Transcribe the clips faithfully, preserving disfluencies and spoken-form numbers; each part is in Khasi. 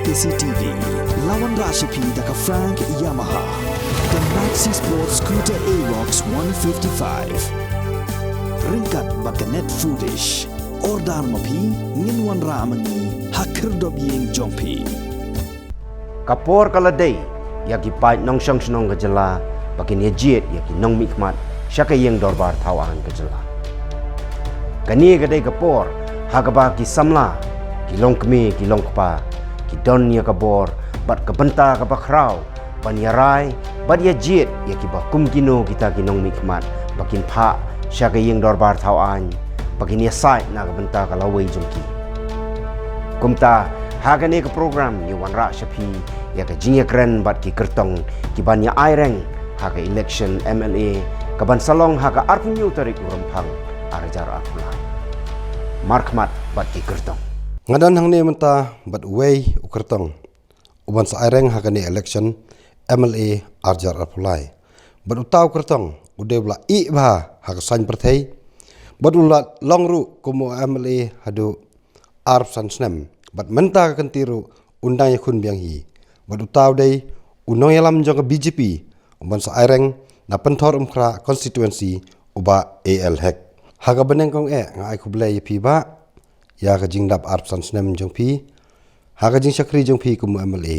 K C T V. La wanrah sha phi da ka Frank Yamaha, the Maxi Sport Scooter Aerox one fifty-five. Ryngkat bad ka Net Foodish. Order ma phi, ngin wanrah ma ngi ha khyrdop ïing jong phi. Ka por ka la dei ïa ki paid nongshong shnong ka jylla ba kin ïa jied ïa ki nongmihkhmat sha ka ïing dorbar thaw aiñ ka jylla. Kane ka dei ka por ha kaba ki samla, ki longkmie, ki longkpa ki don ïa ka bor bad ka bynta kaba khraw ban ïa rai bad ïa jied ïa kiba kum kino kita ki nongmihkhmat ba kin phah sha ka ïing dorbar thaw aiñ, ba kin ïa said na ka bynta ka lawei jong ki. Kumta, ha kane ka program ngi wanrah sha phi ïa ka jingïakren bad ki kyrtong kiban ïa aireng ha ka election M L A kaban sa long ha ka arphew hynñiew tarik u Rymphang ar hajar arphew lai. Markhmat bad ki kyrtong. Nga don hangne mynta bad uwei u kyrtong uban sa aireng ha kane election M L A ar hajar arphew lai. Bad uta u kyrtong u dei u la ih bha ha ka saiñ pyrthei bad u la long ruh kum u M L A haduh arphew san snem. Bad mynta ka kynti ruh un dang ïakhun biang hi. Bad uta u dei u nongïalam jong ka B J P uban sa aireng na Pynthorumkhrah constituency, u Bah A L Hek. Ha kaba nyngkong eh nga ai khublei ïa phi Bah ïa ka jingdap arphew san snem jong phi ha ka jingshakri jong phi kum u M L A.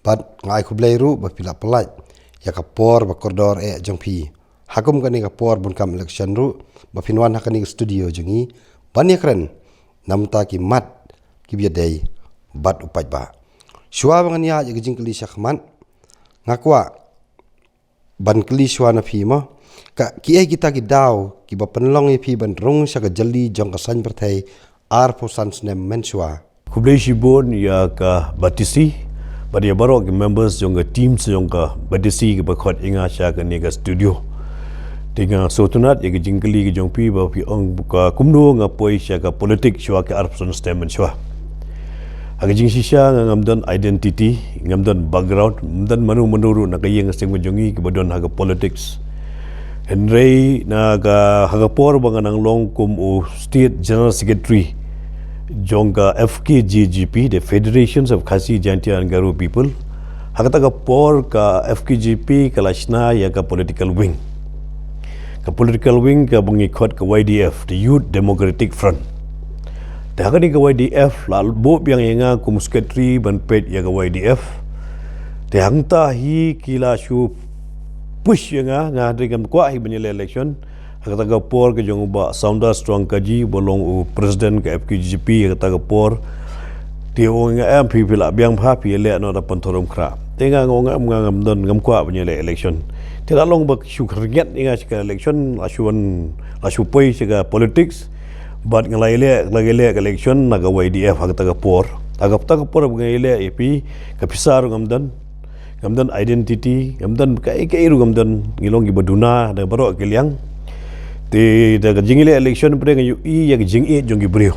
Bad nga ai khublei ruh ba phi la pyllait ïa ka por ba kordor eh jong phi ha kum kane ka por bun kam election ruh ba phin wan ha kane ka studio jong ngi ban ïakren namar ki mat kiba ïadei bad u paidbah. Shuwa ba ngan ïaid ïa ka jingkylli shakhmat, nga kwah ban kylli shuwa na phi mo, ka kiei kita ki daw kiba pynlong ïa phi ban rung sha ka jylli jong ka saiñ pyrthei arphew san snem mynshuwa? Khublei shibun ïa ka B T C bad ïa baroh ki members jong ka team jong ka B T C kiba khot ïa nga sha kane ka studio. Te nga sngewtynnat ïa ka jingkylli ka jong phi ba phi ong ka kumno nga poi sha ka politics shuwa ka arphew san snem mynshuwa. Ha ka jingshisha nga ngam don identity, ngam don background, ngam don mano mano ruh na ka ïing ka sem ka jong ngi kiba don ha ka politics. Hynrei na ka, ha ka por ba nga nang long kum u State General Secretary jong ka F K J G P, the Federations of Khasi Jaintia and Garo People, ha kata ka por ka F K J P ka la shna ïa ka political wing. Ka political wing kaba ngi khot ka Y D F, the Youth Democratic Front. Te ha kane ka Y D F la buh biang ïa nga kum secretary ban peit ïa ka Y D F. Te hangta hi ki la shu push ïa nga, nga hynrei ngam kwah hi ban ïaleh election. Ha kata ka por ka jong u Bah Saunders Tongkaji uba long u president ka F K J P ha kata ka por. Te u ong ïa nga, em, phi, phi lah biang bha, phi ïaleh noh da Pynthorumkhrah. Te nga ong ïa nga, em, nga ngam don, ngam kwah ban ïaleh election. Te la long ba shu khyrngiat ïa nga sha ka election, la shu wan, la shu poi sha ka politics. Bad nga la ïaleh, la ïaleh ka election na ka Y D F ha kata ka por. Ha kata ka por ba nga ïaleh ïa phi, ka pisa ruh ngam don. Ngam don identity, ngam don kaei kaei ruh ngam don, ngi long kiba duna da baroh ki liang. Te da ka jingïaleh election pat nga ïohi ïa ka jingïeit jong ki briew.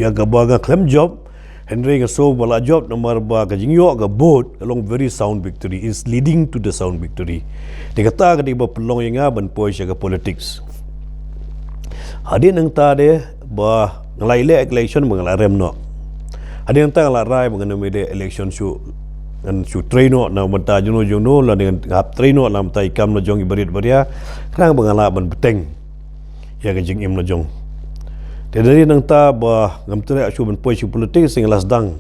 Ïa kaba nga khlem jop, hynrei nga sngew ba la jop namar ba ka jingïoh ka vote ka long very sound victory, is leading to the sound victory. Te kata ka dei ba pynlong ïa nga ban poi sha ka politics. Hadien nangta de ba nga la ïaleh election ba nga la rem noh. Hadien nangta nga la rai ba ngan ym ïaleh election shuh, ngan shu trei noh na bynta jongno jongno, lane ngan hap trei noh na bynta i kam la jong i barit baria, khnang ba nga lah ban bteng ïa ka jingim la jong. Te hadien nangta ba ngam treh shuh ban poi sha politics, nga la sdang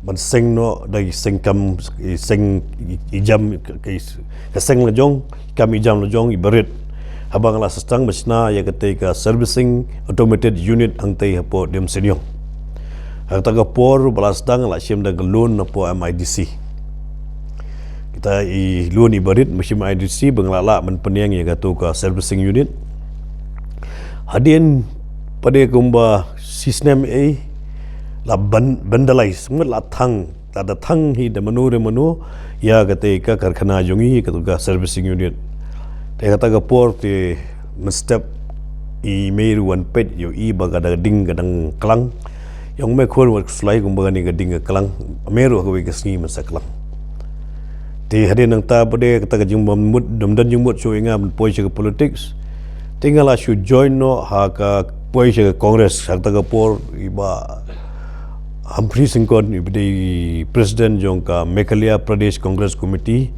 ban seng noh da i seng kam, i seng, i, i jam, i, i, ka seng la jong, kam i jam la jong i barit. Haba nga la sdang ban shna ïa katei ka servicing automated unit hangtei hapoh Diemsniang. Ha kata ka por ba la sdang la shim da ka loan hapoh M I D C. Kita i loan i barit ba shim M I D C ba nga la lah ban pynïeng ïa kato ka servicing unit. Hadien pat de kumba shisnem ei la ban-, vandalize, mut la thang, la da thang hi da mano re mano ïa katei ka karkhana jong ngi, kato ka servicing unit. Te kata ka por te mynstep i mei ruh wan peit, ïohi ba ka da ding ka dang klang. Ïa ong me khun, wat khuslai, kumba kane ka ding ka klang, me ruh ha kawei ka sngi men sa klang. Te hadien nangta pat de kata ka jingbymut, ym don jingmut shuh ïa nga ban poi sha ka politics. Te nga la shu join noh ha ka, poi sha ka Congress, ha kata ka por i Bah Humphrey Syngkon, i ba dei president jong ka Meghalaya Pradesh Congress Committee,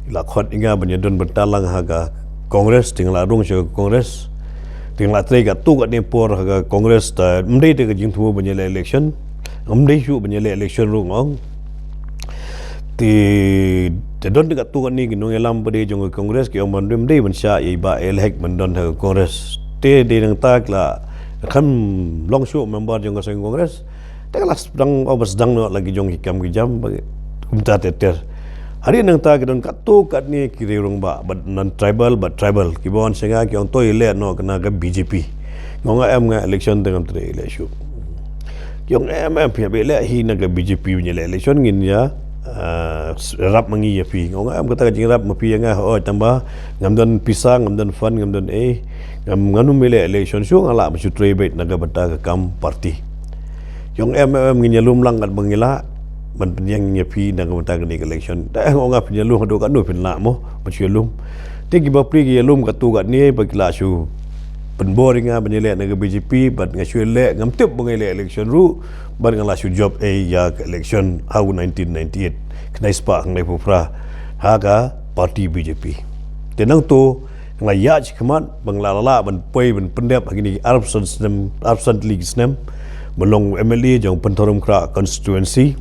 i la khot ïa nga ban ïa don bynta lang ha ka Congress, te nga la rung sha ka Congress. Te nga la trei katto katne por ha ka Congress, te ym dei te ka jingthmu ban ïaleh election, ym dei shuh ban ïaleh election ruh, nga ong. Te, te don te katto katne ki nongïalam pat de jong ka Congress ki ong ban ym dei ban shah ïa i Bah A. L. Hek ban don ha ka Congress. Te dei nangta ki la kham long shuh member jong ka seng Congress. Te ka la sdang, ong ba sdang noh la ki jong ki kam ki jam ba kumta ter ter. Hadien nangta ki don katto katne ki rangbah, bad non-tribal bad tribal, ki ba wan sha nga ki ong to ïaleh noh na ka B J P. Nga ong em, nga election te ngam treh leh shuh. Ki ong em, em, phi hap ïaleh hi na ka B J P, ban ïaleh election ngin ïa, ah, ïarap ma ngi ïa phi. Nga ong em, kata ka jingïarap ma phi ïa nga, hooid, tangba ngam don pisa, ngam don fund, ngam don ei, ngam, ngam ïaleh election shuh, nga lah ban shu trei beit na ka bynta ka kam party. Ki ong em, em, em, ngin ïalum lang katba ngi lah ban pynïeng ïa phi na ka bynta kane ka election. Te nga ong, nga pynïalum haduh katno phin lah mo ban shu ïalum? Te ki bapli ki ïalum katto katne ba ki la shu pynbor ïa nga ban ïaleh na ka B J P, bad nga shu ïaleh, ngam tip ba nga ïaleh election ruh, bad nga la shu jop ei ïa ka election ha u nineteen ninety-eight, khyndai spah khyndai phew phra, ha ka party B J P. Te nangto nga la ïaid shakhmat ba nga la lah ban poi ban pyndep ha kine ki arphew san snem, arphew san tylli ki snem ban long M L A jong Pynthorumkhrah constituency.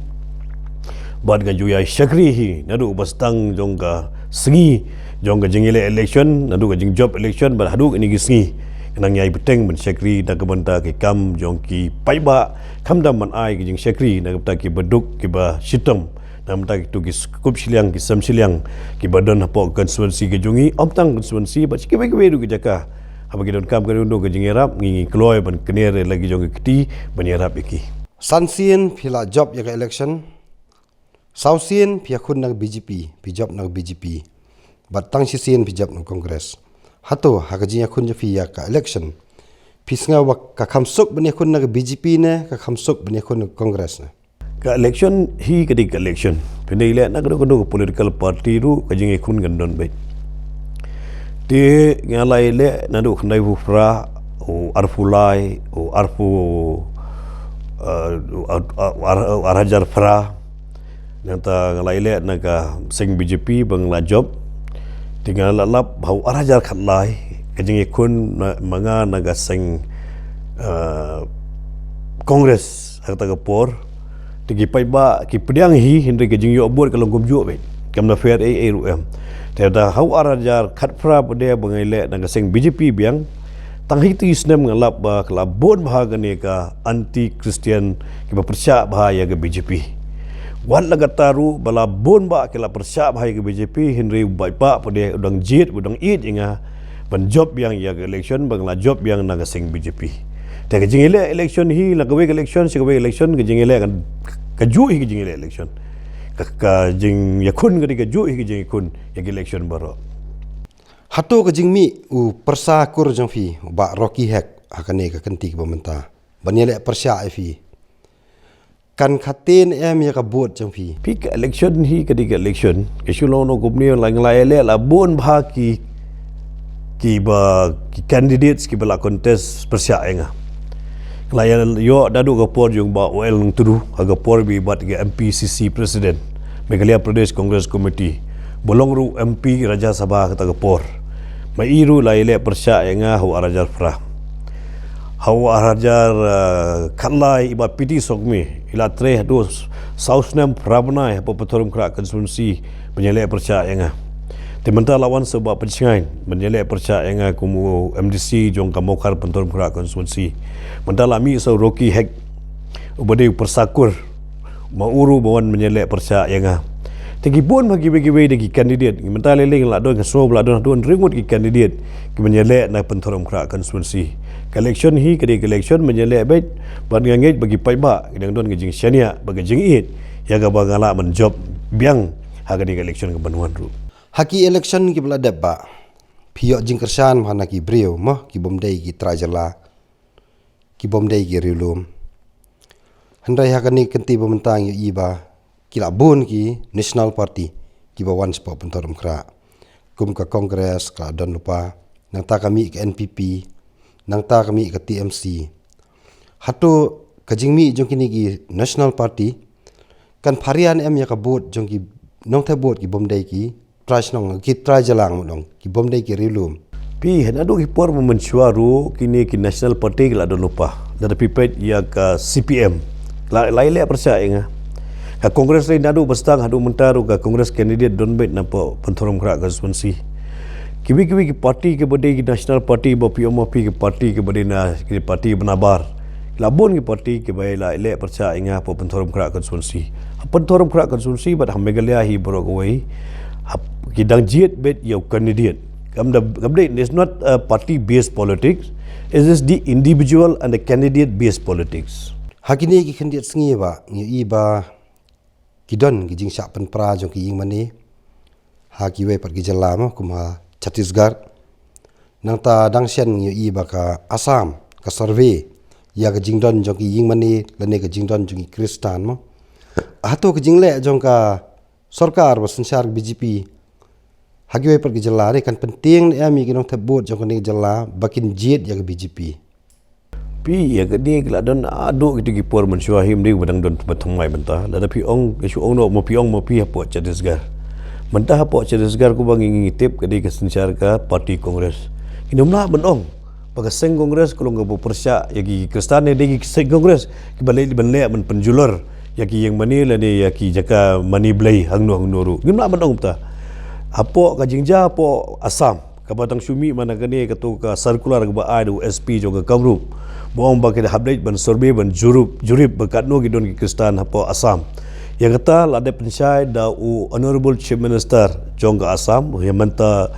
Bad nga ju ïa shakri hi naduh ba sdang jong ka sngi jong ka jingïaleh election, naduh ka jingjop election bad haduh kine ki sngi. Nga nang ïai bteng ban shakri na ka bynta ki kam jong ki paidbah, khamtam ban ai ka jingshakri na ka bynta ki baduk ki bashitom, na ka bynta kito ki sngewkup shiliang ki sem shiliang ki ba don hapoh constituency ka jong ngi, ym tang constituency, bad kiwei kiwei ruh ki jaka haba ki donkam ka ruh ka jingïarap, ngi, ngi kloi ban kner ïa la ki jong ki kti ban ïarap ïa ki. San sien phi la jop ïa ka election. Saw sien phi ïakhun na ka B J P, phi jop na ka B J P. Bad tang shisien phi jop na ka Congress. Hato ha ka jingïakhun jong phi ïa ka election, phi sngew ba ka kham suk ban ïakhun na ka B J P ne ka kham suk ban ïakhun na ka Congress ne? Ka election hi ka dei ka election. Phin ïaleh na kano kano ka political party ruh ka jingïakhun kan don beit. Te nga la ïaleh naduh khyndai phew phra, u arphew lai, u arphew, eh, u ar-, u ar-, u ar hajar phra. Nangta nga la ïaleh na ka seng B J P ba nga la jop. Te nga la lap ba ha u ar hajar khatlai ka jingïakhun ma, ma nga na ka seng, eh, Congress ha kata ka por. Te ki paidbah ki pdiang hi, hynrei ka jingïoh vote ka long kumjuh beit. Kam da pher ei ei ruh em. Te da ha u ar hajar khatphra pat de ba nga ïaleh na ka seng B J P biang, tang ha kito ki snem nga lap ba ka la bun bha kane ka anti-Christian, ki ba pyrshah bha ïa ka B J P. Wat la katta ruh ba la bun bha ki la pyrshah bha ïa ka B J P, hynrei u paidbah pat de u dang jied, u dang ïeit ïa nga ban jop biang ïa ka election, ba nga la jop biang na ka seng B J P. Te ka jingïaleh election hi, na kawei ka election sha kawei ka election, ka jingïaleh kan, kajuh hi ka jingïaleh election. Ka, ka jingïakhun ka dei kajuh hi ka jingïakhun ïa ka election baroh. Hato ka jingmih u pyrsa kur jong phi, u Bah Rocky Hek, ha kane ka kynti kaba mynta ban ïaleh pyrshah ïa phi, kan khaten em ïa ka vote jong phi? Phi, ka election hi ka dei ka election. Ka shu long noh kumne, la, la ïaleh la bun bha ki, ki ba, ki candidates ki ba la contest pyrshah ïa nga. Nga la ïa, ïoh naduh ka por jong Bah O L Nongtdu, ha ka por ba i bat ka M P C C president, Meghalaya Pradesh Congress Committee, ba long ruh M P Rajya Sabha kata ka por. Ma i ruh la ïaleh pyrshah ïa nga ha u ar hajar phra. Ha u ar hajar, eh, khatlai i Bah P T Sokmi, i la trei haduh saw snem phra bnai hapoh Pynthorumkhrah constituency ban ïaleh pyrshah ïa nga. Te mynta la wan sa u Bah Pynshngaiñ ban ïaleh pyrshah ïa nga kum u M D C jong ka Mawkhar Pynthorumkhrah constituency. Mynta la mih sa u Rocky Hek, u ba dei u pyrsa kur, ma u ruh ba wan ban ïaleh pyrshah ïa nga. Te ki bun bha kiwei kiwei de ki candidate. Mynta lei lei la don, ka sngew ba la don, don hynriew ngut ki candidate ki ban ïaleh na Pynthorumkhrah constituency. Ka election hi ka dei ka election ban ïaleh beit, bad nga ngeit ba ki paidbah ki dang don ka jingshaniah bad ka jingïeit ïa kaba nga lah ban jop biang ha ka dei ka election ka ban wan ruh. Ha ki election ki ba la dep, Bah, phi ïoh jingkyrshan bha na ki briew mo, ki bym dei ki trai jylla, ki bym dei ki riewlum. Hynrei ha kane ka kynti ba mynta ngi ïohi ba ki la bun ki National Party ki ba wan shapoh Pynthorumkhrah, kum ka Congress ka la don lypa, nangta ka mih ka N P P, nangta ka mih ka T M C. Hato ka jingmih jong kine ki National Party kan pharia ne em ïa ka vote jong ki nongthep vote ki bym dei ki trai shnong, ki trai jylla, ngan ong ki bym dei ki riewlum. Phi, naduh ki por mynshuwa ruh kine ki National Party ki la don lypa. Lada phi peit ïa ka C P M, la, la ïaleh pyrshah ïa nga. Ka Congress ruh naduh ba sdang haduh mynta ruh ka Congress candidate don beit na poh Pynthorumkhrah constituency. Kiwei kiwei ki party kiba dei ki National Party ba phi ong ma phi ki party kiba dei na ki party ba nabar, la bun ki party kiba la ïaleh pyrshah ïa nga ha poh Pynthorumkhrah constituency. Ha Pynthorumkhrah constituency bad ha Meghalaya hi baroh kawei, ha, ki dang jied beit ïa u candidate. Kam da, kam dei, it's not a party based politics. It is the individual and the candidate based politics. Ha kine ki khyndiat sngi ba ngi ïohi ba ki don ki jingshah pynpra jong ki ïingmane ha kiwei pat ki jylla, mo, kum ha Chhattisgarh. Nangta dang shen ngi ïohi ba ka Assam ka survey ïa ka jingdon jong ki ïingmane lane ka jingdon jong ki Khristan, mo. Hato ka jingleh jong ka sorkar ba synshar B J P ha kiwei pat ki jylla ruh kan pyntieng ne em ïa ki nongthep vote jong kane ka jylla ba kin jied ïa ka B J P? Phi, ïa kane ki la don haduh kito ki por mynshuwa hi, ym dei ba dang don ba thymmai mynta. Lada phi ong, ka shu ong noh ma phi ong ma phi ha poh Chhattisgarh. Mynta ha poh Chhattisgarh kumba ngi, ngi tip ka dei ka synshar ka party Congress. Ngim lah ban ong ba ka seng Congress ka long kaba pyrshah ïa ki Khristan, ne dei ki seng Congress kiba leh ban leh ban pynjulor ïa ki ïingmane lane ïa ki jaka mane blei hangno hangno ruh. Ngim lah ban ong kumta. Hapoh ka jingjia hapoh Assam kaba dang shu mih mynta kane, kato ka circular kaba ai da u S P jong ka Kamrup, ba ong ba ki hap leit ban survey, ban jurip, jurip ba katno ki don ki Khristan hapoh Assam. Ïa kata la dep pynshai da u Honorable Chief Minister jong ka Assam, u Himanta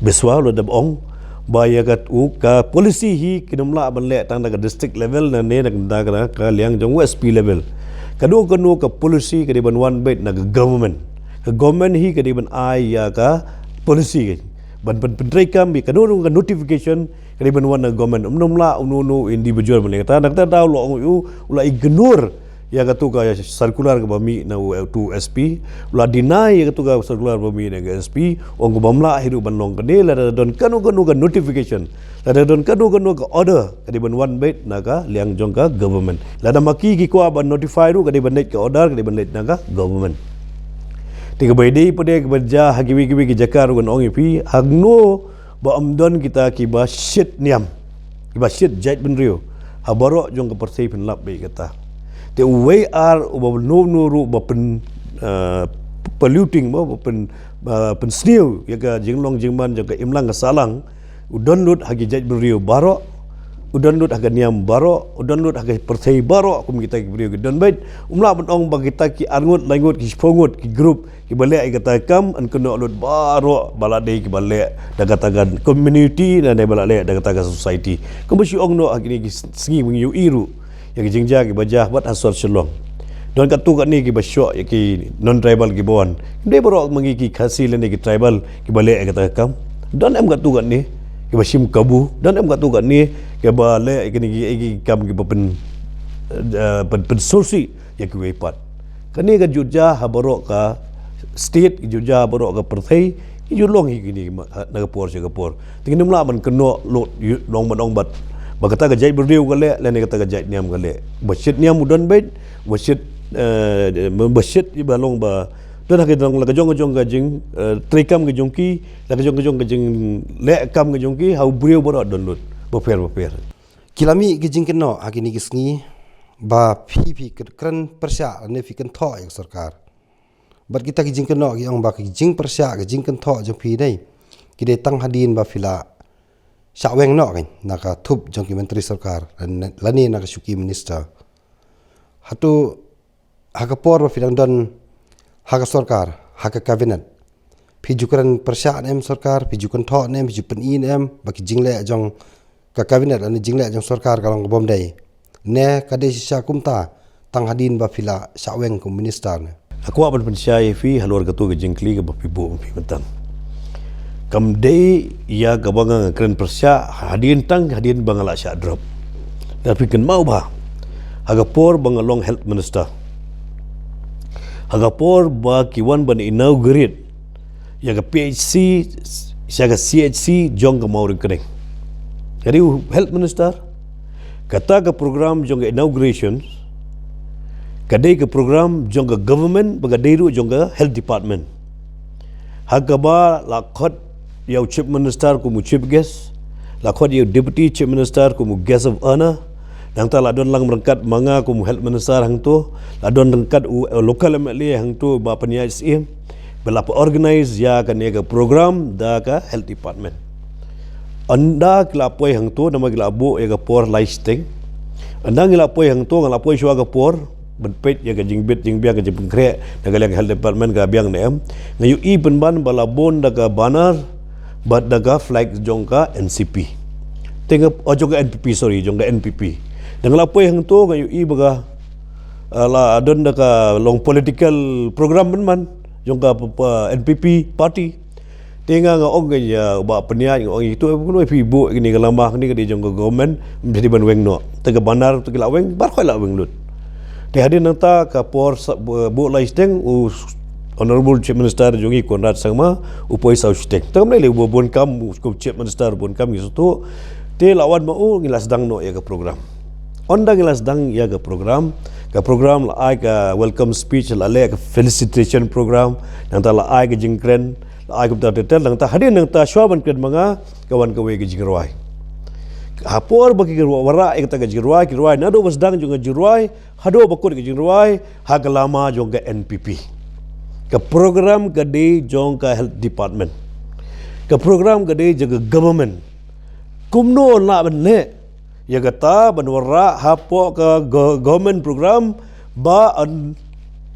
Biswa, u la dep ong ba ïa kat u ka policy hi kim lah ban leh tang da ka district level ne, ne da ka liang jong u S P level. Kano kano ka policy ka dei ban wan beit na ka government. Ka government hi ka dei ban ai ïa ka policy, ka ban pyn, pyntreikam ïa kano kano ka notification ka dei ban wan na ka government. Ym lah uno uno individual ban leh. Kata, na kata daw u la ong u, u la ignore ïa kato ka circular kaba mih na u, u S P, u la deny ïa kato ka circular kaba mih na ka S P, ong kaba ym lah hi ruh ban long kane, lada don kano kano ka notification, lada don kano kano ka order ka dei ban wan beit na ka liang jong ka government. Lada ma ki ki kwah ban notify ruh ka dei ban leit ka order, ka dei ban leit na ka government. Te kaba ïadei pat de kaba jia ha kiwei kiwei ki jaka ruh ngan ong ïa phi, hangno ba ym don kita kiba shit niam, kiba shit jaitbynriew ha baroh jong ka pyrthei, phin lap beit kata. Te uwei ar uba uno uno ruh ba pyn, eh, polluting, ba pyn, ba pynsniew ïa ka jinglong jingman jong ka imlang ka sahlang, u don lut ha ki jaitbynriew baroh, u don lut ha ka niam baroh, u don lut ha ka pyrthei baroh, kum kita ki briew ki don beit. Ym lah ban ong ba kita ki arngut, laingut, ki shiphew ngut ki group kiba leh ïa kata ka kam, yn kynnoh lut baroh ba la dei kiba leh da kata ka community ne, ne ba la leh da kata ka society. Kumba shu ong noh ha kine ki sngi ba ngi ïohi ruh ïa ki jingjia kiba jia bad ha sor Shillong. Don katto katne kiba shoh ïa ki non-tribal kiba wan. Ym dei baroh ma ngi ki Khasi lane ki tribal kiba leh ïa kata ka kam. Don em katto katne kiba shim kabu. Don em katto katne kiba leh ïa kine ki, ïa ki kam kiba pyn, eh, pyn, pynsursih ïa kiwei pat. Kane ka ju jia ha baroh ka state, ka ju jia ha baroh ka pyrthei, ka ju long hi kine na ka por sha ka por. Te ngim lah ban kynnoh lut, ïa, long ban ong bad ba kata ka jaitbynriew ka leh lane kata ka jaitniam ka leh. Ba shit niam u don beit, ba shit, eh, ba shit ba long ba don ha ka jong, la ka jong ka jong ka jing, eh, treikam ka jong ki, la ka jong ka jong ka jingleh kam ka jong ki ha u briew baroh don lut bapher bapher. Ki la mih ki jingkynnoh ha kine ki sngi ba phi, phi kren pyrshah ne phi kynthoh ïa ka sorkar. Bad kita ki jingkynnoh ki ong ba ki jingpyrshah, ki jingkynthoh jong phi dei, ki dei tang hadien ba phi la shah weng noh kein na ka thup jong ki myntri sorkar lane, lane na ka shuki minister. Hato ha ka por ba phi dang don ha ka sorkar, ha ka cabinet, phi ju kren pyrshah ne em sorkar, phi ju kynthoh ne em, phi ju pyni ne em ba ki jingleh jong ka cabinet lane jingleh jong sorkar ka long ka bym dei, ne ka dei shisha kumta tang hadien ba phi la shah weng kum minister ne? Nga kwah ban pynshai ïa phi halor kato ka jingkylli kaba phi buh ma phi mynta. Kam dei ïa kaba nga kren pyrshah hadien, tang hadien ba nga la shah drop. Lada phi kynmaw bha, ha ka por ba nga long health minister, ha ka por ba ki wan ban inaugurate ïa ka P H C sha ka C H C jong ka Mawryngkneng, nga dei u health minister. Kata ka program jong ka inauguration ka dei ka program jong ka government bad ka dei ruh jong ka health department. Ha kaba la khot ïa u chief minister kum u chief guest, la khot ïa u deputy chief minister kum u guest of honor. Nangta la don lang ryngkat ma nga kum u health minister hangto, la don ryngkat u local M L A hangto ba pynïaid siem. Ba la pynorganize ïa kane ka program da ka health department. Ynda ki la poi hangto namar ki la buh ïa ka por lai shiteng. Ynda ngi la poi hangto, nga la poi shuwa ka por ban peit ïa ka jingbit jingbiang, ka jingpynkhreh na ka liang ka health department ka biang ne em. Nga ïohi pynban ba la bun da ka banner bad da ka flag jong ka N C P. Te nga, oh, jong ka N P P, sorry, jong ka N P P. Ynda nga la poi hangto nga ïohi ba ka, ah, la don da ka long political program pynban jong ka, ah, N P P party. Te nga, nga ong ïa u bah pynïaid, nga ong ïa, "Itu, eh, kumno phi buh ïa kane ka lama, kane ka dei jong ka government, ym dei ban weng noh." Te ka banner te ki la weng, baroh ki la weng lut. Te hadien nangta ka por sa, bu-, buh lai shiteng, u Honorable Chief Minister jong ngi Conrad Sangma u poi saw shiteng. Te kam lei lei, u bun kam, u Chief Minister bun kam ngi sngewthuh. Te la wan ma u, ngi la sdang noh ïa ka program. Ynda ngi la sdang ïa ka program, ka program la ai ka welcome speech, la leh ka felicitation program, nangta la ai ka jingkren, la ai kumta ter ter, nangta hadien nangta shuwa ban kren ma nga, ka wan kawei ka jingrwai. Ha por ba ki rwai, wanrah ïa kata ka jingrwai, ki rwai naduh ba sdang jong ka jingrwai haduh ba kut ka jingrwai ha ka lama jong ka N P P. Ka program ka dei jong ka health department. Ka program ka dei jong ka government. Kumno lah ban leh ïa kata ban wanrah hapoh ka go-, government program ba yn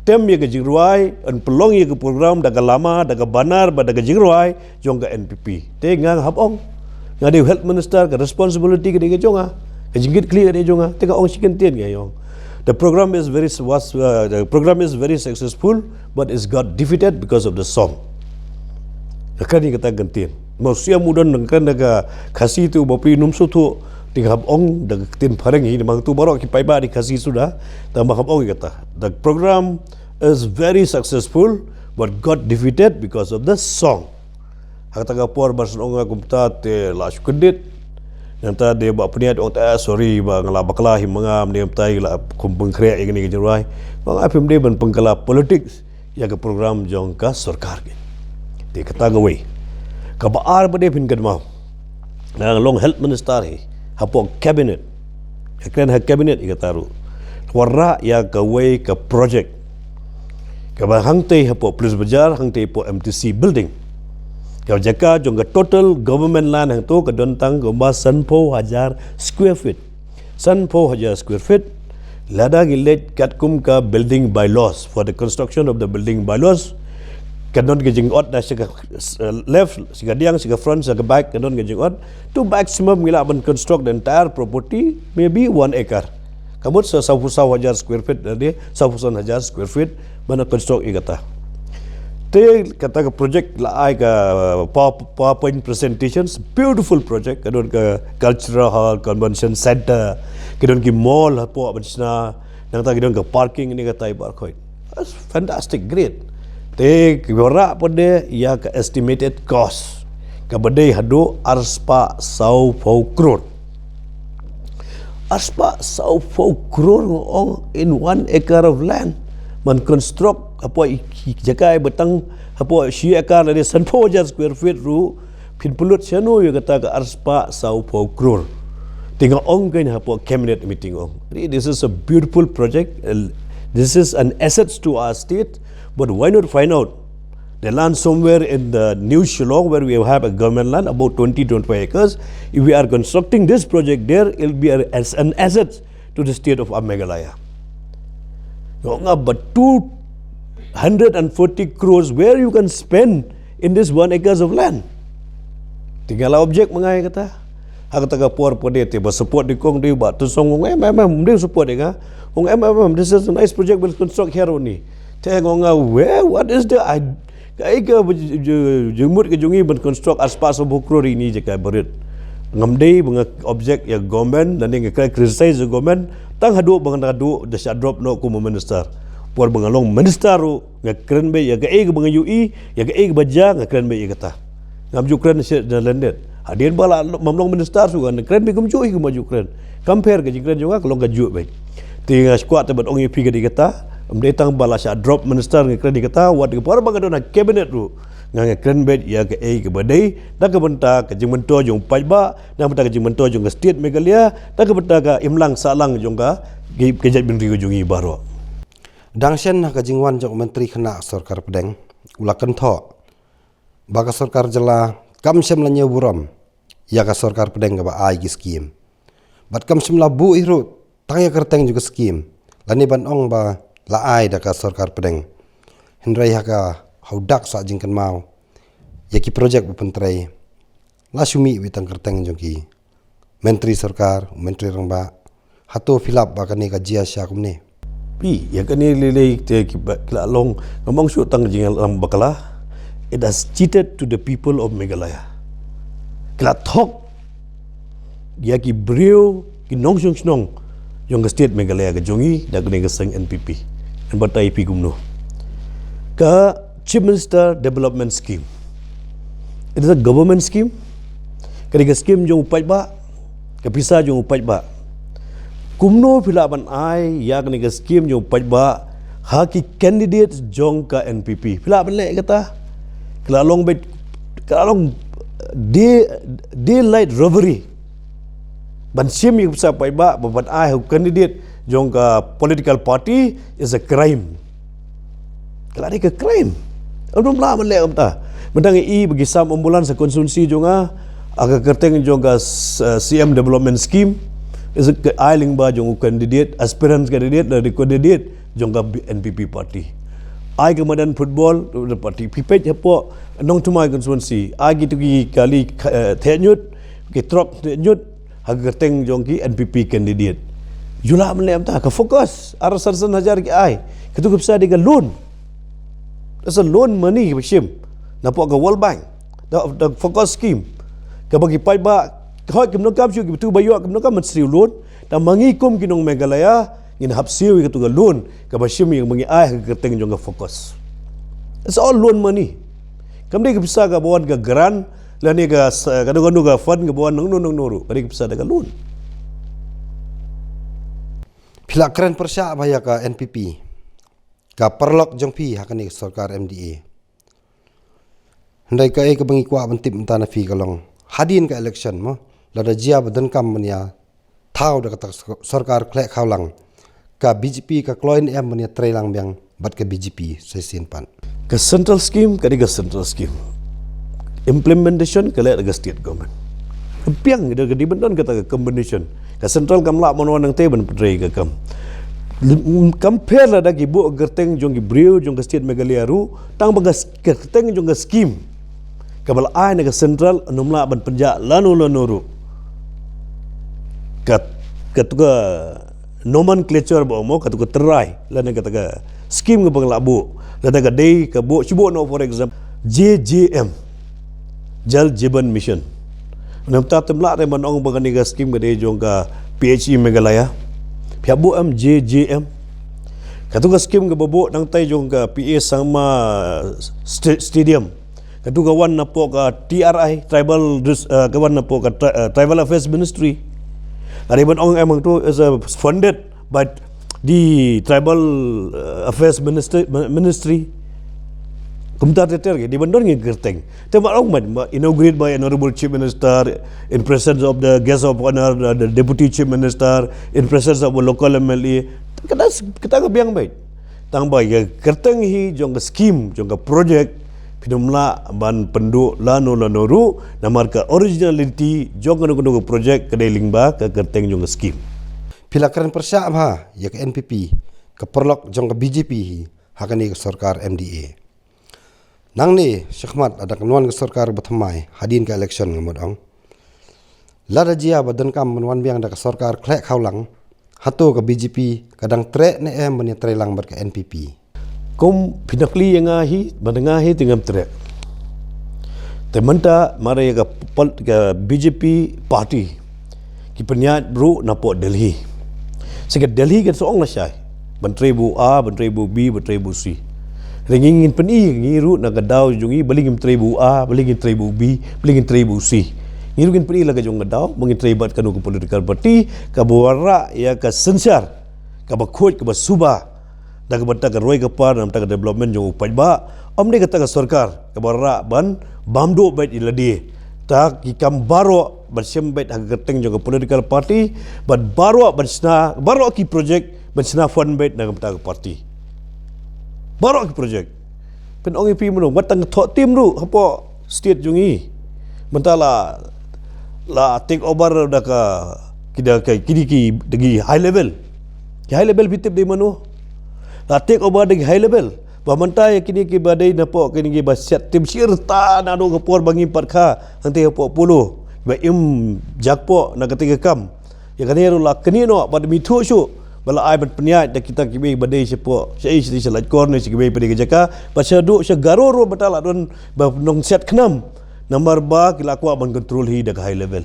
tem ïa ka jingrwai, yn pynlong ïa ka program da ka lama, da ka banner bad da ka jingrwai jong ka N P P. Te nga hap ong, nga dei health minister, ka responsibility ka dei ka jong nga, ka jingkit khlieh ka dei jong nga. Te nga ong shi kyntien, nga ong, "The program is very s-, was, uh, the program is very successful, but it's got defeated because of the song." Ka kren ïa kata kyntien. Mo shu ïa mudon nang kren da ka Khasi te u bapli num sngewthuh, te nga hap ong da ka ktien phareng hi, namar tu baroh ki paidbah dei Khasi suda, te nga hap ong ïa kata. "The program is very successful, but got defeated because of the song." Ha kata ka por ba shu ong nga kumta te la shu kyndit. Nangta de bah pynïaid ong te, "Ah, sorry bah, nga la bakla hi ma nga, ym dei, ym dei, la khum pynkhreh ïa kane ka jingrwai." Ba nga, phim dei ban pynkylla politics ïa ka program jong ka sorkar. Te kata kawei. Kaba ar pat de phin kynmaw, nga long health minister hi, hapoh cabinet, nga kren ha cabinet ïa kata ruh, wanrah ïa kawei ka project kaba hangtei hapoh Police Bazar, hangtei hapoh M T C building. Ka jaka jong ka total government land hangto ka don tang kumba sanphew hajar square feet. Sanphew hajar square feet. Lada ngi leit katkum ka building bylaws, for the construction of the building bylaws, ka don ka jingot na sha ka, uh, left, sha ka diang, sha ka front, sha ka back, ka don ka jingot. To maximum ngi lah ban construct the entire property, maybe one acre. Ka mut sa, sanphew saw hajar square feet, lane sanphew san hajar square feet ban construct ïa kata. Te kata ka project la ai ka, uh, Power-, PowerPoint presentations, beautiful project, ka don ka cultural hall, convention center, ka don ki mall hapoh ban shna, nangta ka don ka parking ne katai baroh khoit. That's fantastic, great. Te ki wanrah pat de ïa ka estimated cost kaba dei haduh arspah sawphew klur. Arspah sawphew klur, nga ong, in one acre of land ban construct hapoh i, i jaka iba tang hapoh shi acre lane sanphew hajar square feet ruh, phin pynlut shano ïa kata ka arspah sawphew klur? Te nga ong kein hapoh cabinet meeting, ong, "Really, this is a beautiful project. Uh, this is an asset to our state, but why not find out the land somewhere in the New Shillong where we have a government land about twenty, twenty-five acres. If we are constructing this project there, it'll be a, as an asset to the state of Meghalaya." Nga ong, "But two hundred and forty crores, where you can spend in this one acres of land?" Te nga la object ma nga ïa kata. Ha kata ka por pat de te ba support de, ong, dei ba tu song, ong, "Em, em, em, dei support de nga." Ong, "Em, em, em, this is a nice project, we'll construct here only." Te nga ong, "Where, what is the id-, kaei kaba j-, j-, jingmut ka jong ngi ban construct arspah sawphew klur ïa kane ka jaka barit?" Ngam dei ba nga object ïa government lane nga criticize ïa government tang haduh ba nga naduh da shah drop noh kum u minister. Por ba nga long minister ruh nga kren beit ïa kaei kaba nga ïohi, ïa kaei kaba jia nga kren beit ïa kata. Ngam ju kren sha da lyndet. Hadien ba la, mam long minister shuh nga kren beit kumjuh hi kumba ju kren. Compare ka jingkren jong nga ka long kajuh beit. Te nga kwah te ban ong ïa phi ka dei kata, ym dei tang ba la shah drop minister nga kren dei kata, wat ka por ba nga don ha cabinet ruh nga, nga kren beit ïa kaei kaba dei na ka bynta ka jingmyntoi jong u paidbah, na ka bynta ka jingmyntoi jong ka state Meghalaya, na ka bynta ka imlang sahlang jong ka, ka, ka jaitbynriew jong ngi baroh. Dang shen ha ka jingwan jong u Myntri Khynnah sorkar pdeng, u la kynthoh ba ka sorkar jylla kam shym la ñiew burom ïa ka sorkar pdeng kaba ai ki skim, bad kam shym la buh hi ruh tang ïa ka kyrteng jong ka skim, lane ban ong ba la ai da ka sorkar pdeng. Hynrei ha ka, ha u dak sah jingkynmaw ïa ki projek ba pyntrei, la shu mih beit tang kyrteng jong ki Myntri sorkar, Myntri Rangbah. Hato phi lap ba kane ka jia sha kumne? Phi, ïa kane lei lei te ki ba, ki la long, ngam ong shuh tang jingïalam bakla. It has cheated to the people of Meghalaya. Ki la thok ïa ki briew, ki nongshong shnong jong ka state Meghalaya ka jong ngi da kane ka seng N P P. Ngan batai phi kumno. Ka Chief Minister Development Scheme, it is a government scheme. Ka dei ka skim jong u paidbah, ka pisa jong u paidbah. Kumno phi lah ban ai ïa kane ka skim jong u paidbah ha ki candidate jong ka N P P? Phi lah ban leh kata? Ka la long beit, ka la long day, daylight robbery. Ban shim ïa ka pisa paidbah ba ban ai ha u candidate jong ka political party is a crime. Ka la dei ka crime. Ym lah ban leh kumta. Mynta nga i ba ki sam ambulance ha constituency jong nga, ha ka kyrteng jong ka s-, eh, C M Development Scheme, is ka ai lyngba jong u candidate, aspirant candidate, lane candidate jong ka B-, N P P party. Ai ka madan football, party. Phi peit hapoh Nongthymmai constituency, ai kitu ki kali, eh, theh ñiut, ki truck theh ñiut, ha ka kyrteng jong ki N P P candidate. Ju lah ban leh kumta, ka FOCUS, ar san san hajar ki ai. Katu ka pisa dei ka loan. That's a loan money kaba shim napoh ka World Bank. The, the FOCUS scheme. Kaba ki paidbah, hooid kim donkam shuh, kiba tu ba ïoh kim donkam ban siew loan. Tang ma ngi kum ki nong Meghalaya, ngin hap siew ïa katu ka loan kaba shim ïa kaba ngi ai ha ka kyrteng jong ka FOCUS. It's all loan money. Kam dei ka pisa kaba wan ka grant, lane ka s-, kano kano ka fund kaba wan nangno nangno ruh. Ka dei ka pisa da ka loan. Phi la kren pyrshah bha ïa ka N P P, ka paralok jong phi ha kane ka sorkar M D A. Hynrei kaei kaba ngi kwah ban tip mynta na phi ka long, hadien ka election mo, lada jia ba donkam ban ïa thaw da kata ka sorkar khleh khawlang, ka B J P ka kloi ne em ban ïa trei lang biang bad ka B J P shisien pat? Ka central scheme ka dei ka central scheme. Implementation ka leh da ka state government. Ka biang da ka dei ban don kata ka combination. Ka central kam lah ban wan nangta ban pyntrei ka kam. Compare lada ki buh ka kyrteng jong ki briew jong ka state Meghalaya ruh, tang ba ka s-, ka kyrteng jong ka scheme kaba la ai na ka central, ym lah ban pynjah lano lano ruh. Ka, katu ka nomenclature ba ong mo, katu ka trai lane kata ka scheme kaba nga la buh, lada ka dei ka buh, shu buh noh, for example, J J M, Jal Jeevan Mission. Namar te ym lah te ban ong ba kane ka scheme ka dei jong ka P H E Meghalaya. Phi hap buh em J J M. Katu ka scheme kaba buh nangta jong ka P A Sangma sta-, Stadium. Katu ka wan napoh ka T R I, Tribal Res-, eh, ka wan napoh ka Tri-, eh, Tribal Affairs Ministry. Ka dei ban ong em hangtu is, eh, funded by the Tribal, eh, Affairs Ministry, Ministry. Kumta ter ter ki dei ban don ki kyrteng. Te ma ong ban, inaugurate by Honorable Chief Minister, in presence of the guest of honor, the, the Deputy Chief Minister, in presence of a local M L A. Kata, kata ka biang beit. Tang ba ïa ka kyrteng hi jong ka scheme, jong ka project, phin ym lah ban pynduh lano lano ruh, namar ka originality jong kano kano ka project ka dei lyngba ka kyrteng jong ka scheme. Phi la kren pyrshah bha ïa ka N P P, ka paralok jong ka B J P hi ha kane ka sorkar M D A. Nangne shakhmat lada kan wan ka sorkar ba thymmai hadien ka election, nga mut ong, lada jia ba donkam ban wan biang da ka sorkar khleh khawlang, hato ka B J P ka dang treh ne em ban ïa trei lang bad ka N P P? Kum phi nukli ïa nga hi, bad nga hi te ngam treh. Te mynta mara ïa ka pol-, ka B J P party ki pynïaid ruh napoh Delhi. Sa ka Delhi kan sa ong lashai ban trei bad u A, ban trei bad u B, ban trei bad u C. Te ngi ngin pyni ngi ruh na ka daw jong ngi, balei ngim trei bad u A, balei ngin trei bad u B, balei ngin trei bad u C. Ngi ruh ngin pyni la ka jong ka daw ba ngin trei bad kano ka political party kaba wanrah ïa ka synshar kaba khuid kaba suba da ka bynta ka roi ka par na ka bynta ka development jong u paidbah. Ym dei kata ka sorkar kaba wanrah ban bam duh beit ïa lade. Ta ki kam baroh ban shem beit ha ka kyrteng jong ka political party, bad baroh ban shna baroh ki project ban shna fund beit na ka bynta ka party. Baroh ki project. Pynong ïa phi mynno, wat tang thoh tim ruh hapoh state jong ngi. Mynta la, la take over da ka, ki da ka, kini ki da ki high level. Ki high level phi tip dei mano? La take over da ki high level. Ba mynta ïa kini ki ba dei napoh kini ki ba siat tim shirta naduh ka por ba ngim pat kha hangtei hapoh Polo ba im jakpoh na katei ka kam. Ïa kane ruh la kane noh bad mi thuh shuh ba la ai ban pynïaid da kita kiwei ba dei shapoh sha ei sha Laitkor ne sha kiwei ba dei ka jaka ba sha duh sha Garo ruh ba ta la don ba nongsiat khnam. Namar ba ki la kwah ban control hi da ka high level.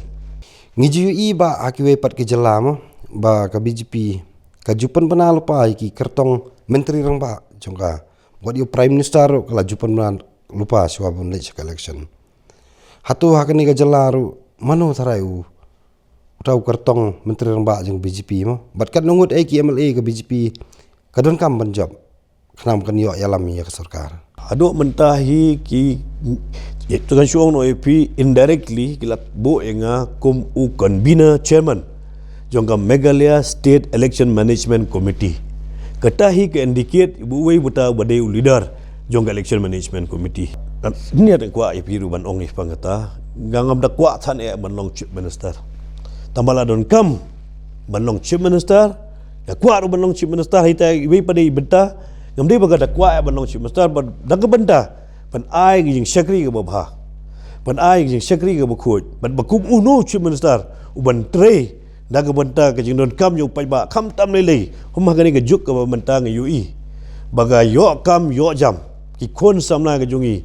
Ngi ju ïohi ba ha kiwei pat ki jylla mo ba ka B J P ka ju pynbna lypa ïa ki kyrtong Myntri Rangbah jong ka. Wat ïa u Prime Minister ruh ka la ju pynbna lypa shuwa ban leit sha ka election. Hato ha kane ka jylla ruh mano tharai u uta u kyrtong Myntri Rangbah jong B J P mo? Bad katno ngut ei ki M L A ka B J P ka donkam ban jop khnang ba kan ïoh ïalam ïa ka sorkar. Haduh mynta hi ki, ïa, tu kan shu ong noh ïa phi indirectly ki la buh ïa nga kum u convener chairman jong ka Meghalaya State Election Management Committee. Kata hi ka indicate ba uwei uta ba dei u leader jong ka Election Management Committee. Niat kwah ïa phi ruh ban ong ïa phi kata, nga ngam da kwah than eh ban long Chief Minister. Tang ba la donkam ban long Chief Minister, nga kwah ruh ban long Chief Minister, hita iwei pat dei bynta, ngam dei ba ka da kwah eh ban long Chief Minister, ban da ka bynta ban ai ka jingshakri kaba bha, ban ai ka jingshakri kaba khuid, ban ba kum uno Chief Minister u ban trei da ka bynta ka jingdonkam jong u paidbah khamtam lei lei. Hum ha kane ka juk kaba mynta nga ïohi ba ka ïoh kam ïoh jam ki khun samla ka jong ngi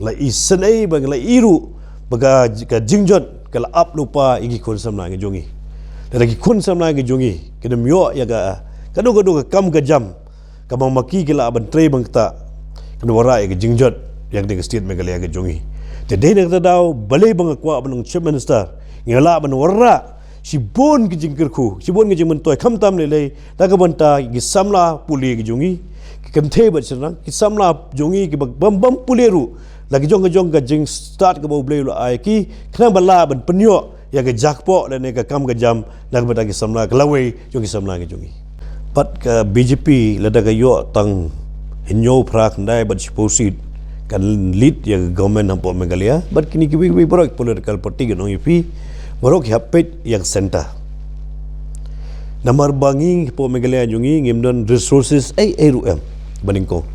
la i sngewbha ba la i ruh ba ka, ka jingjot ka la ap lypa ïa ki khun samla ka jong ngi. Lada ki khun samla ka jong ngi kin ym ïoh ïa ka, kano kano ka kam ka jam kaba ma ki ki lah ban trei ban ktah, kan wanrah ïa ka jingjot ïa ka state Meghalaya ka jong ngi. Te dei na kata daw balei ba nga kwah ban long Chief Minister, nga lah ban wanrah shibun ki jingkyrkhu, shibun ki jingmyntoi khamtam lei lei da ka bynta ki samla pule ki jong ngi, ki kynthei bad shynrang, ki samla jong ngi kiba bym, bym pule ruh, la ki jong ka jong ka jingstad kaba U Blei u la ai ki, khnang ba lah ban pynïoh ïa ka jakpoh lane ka kam ka jam na ka bynta ki samla, ka lawei jong ki samla ki jong ngi. Bad ka B J P lada ka ïoh tang hynñiew phra khyndai bad shiphew seat kan lead ïa ka government hapoh Meghalaya. Bad kine kiwei kiwei baroh ki political party kan ong ïa phi baroh ki hap peit ïa ka centre. Namar ba ngi hapoh Meghalaya jong ngi ngim don resources ei ei ruh em ba nyngkong.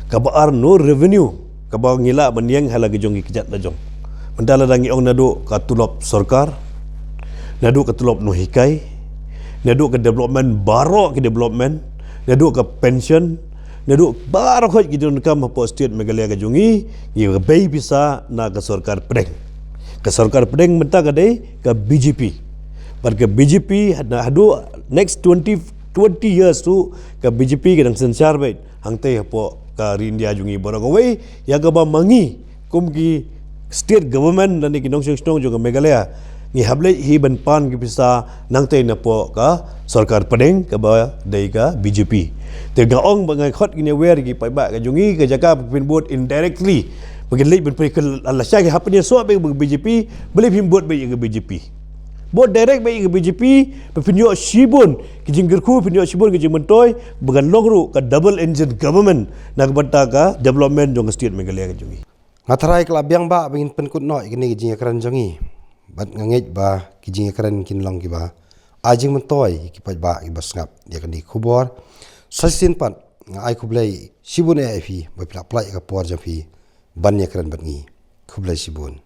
Kaba ar no revenue kaba ngi lah ban ïeng ha la ki jong ki kjat la jong. Mynta lada ngi ong naduh ka tulop sorkar, naduh ka tulop nonghikai, naduh ka development, baroh ki development, naduh ka pension, naduh baroh khoit ki donkam hapoh state Meghalaya ka jong ngi, ngi ka bei pisa na ka sorkar pdeng. Ka sorkar pdeng mynta ka dei ka B J P. Bad ka B J P na haduh next twenty, twenty years tu ka B J P ka dang synshar beit hangtei hapoh ka ri India jong ngi baroh kawei. Ïa kaba ma ngi kum ki state government lane ki nongshong shnong jong ka Meghalaya, ngi hap leit hi ban pan ki pisa nangtei napoh ka sorkar pdeng kaba dei ka B J P. Te nga ong ba nga khot kine wer ki paidbah ka jong ngi ka jaka ba phin vote indirectly ba kin leit ban pyrkhat lashai ki hap pynïasoh beit ba ka B J P, balei phin vote beit ïa ka B J P. Vote direct beit ïa ka B J P ba phin ïoh shibun ki jingkyrkhu, phin ïoh shibun ki jingmyntoi, ba kan long ruh ka double engine government na ka bynta ka development jong ka state Meghalaya ka jong ngi. Nga tharai ka la biang ba ba ngin pynkut noh ïa kine ki jingïakren jong ngi. Bad nga ngeit ba ki jingïakren kin long kiba ai jingmyntoi ïa ki paidbah kiba sngap ïa kane ka khubor. Sa shisien pat nga ai khublei shibun ïa phi ba phi la pynlait ïa ka por jong phi ban ïakren bad ngi. Khublei shibun.